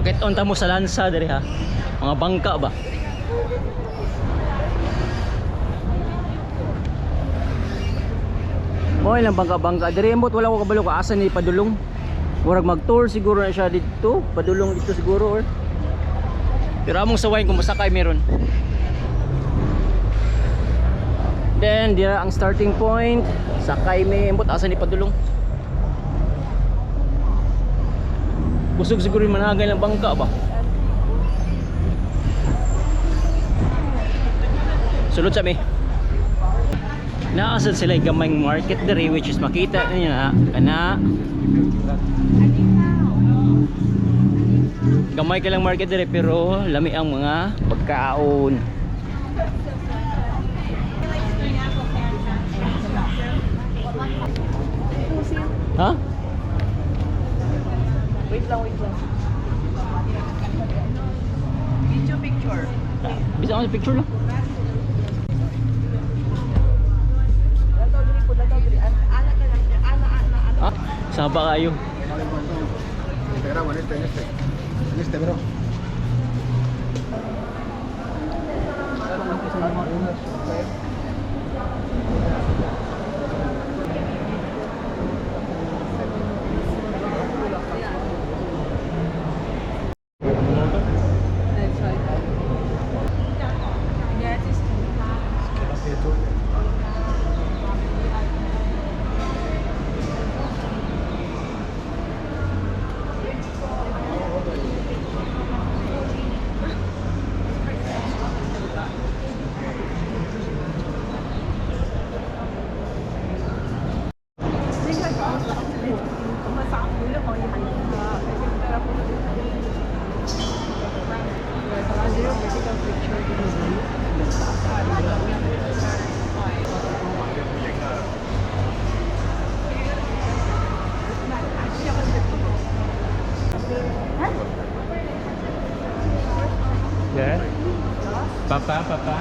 Pakit-on ta mo sa lansa diri ha. Mga bangka ba? Mo ilang bangka-bangka diri, ambot wala ko kabalo ka asa ni padulong. Murag mag-tour siguro na siya dito, padulong dito siguro or. Pero among sawayin kung masakay meron. Then dira ang starting point, sakay mi, ambot asa ni padulong. Busog siguro yung managay ng bangka ba? Sulod sa mi. Naasad sila yung gamayng market diri, which is makita niyo na kana. Gamay ka lang market diri pero lami ang mga pagkaon. Ha? Wait lang, wait lang. Video picture. Bisa ako sa picture lang. Dataw diri po, dataw diri. Ana ka lang. Ana, ana, ana. Ha? Saba kayo. Te grabo en este, en este. En este, bro. That's right. Yeah. Papa, papa.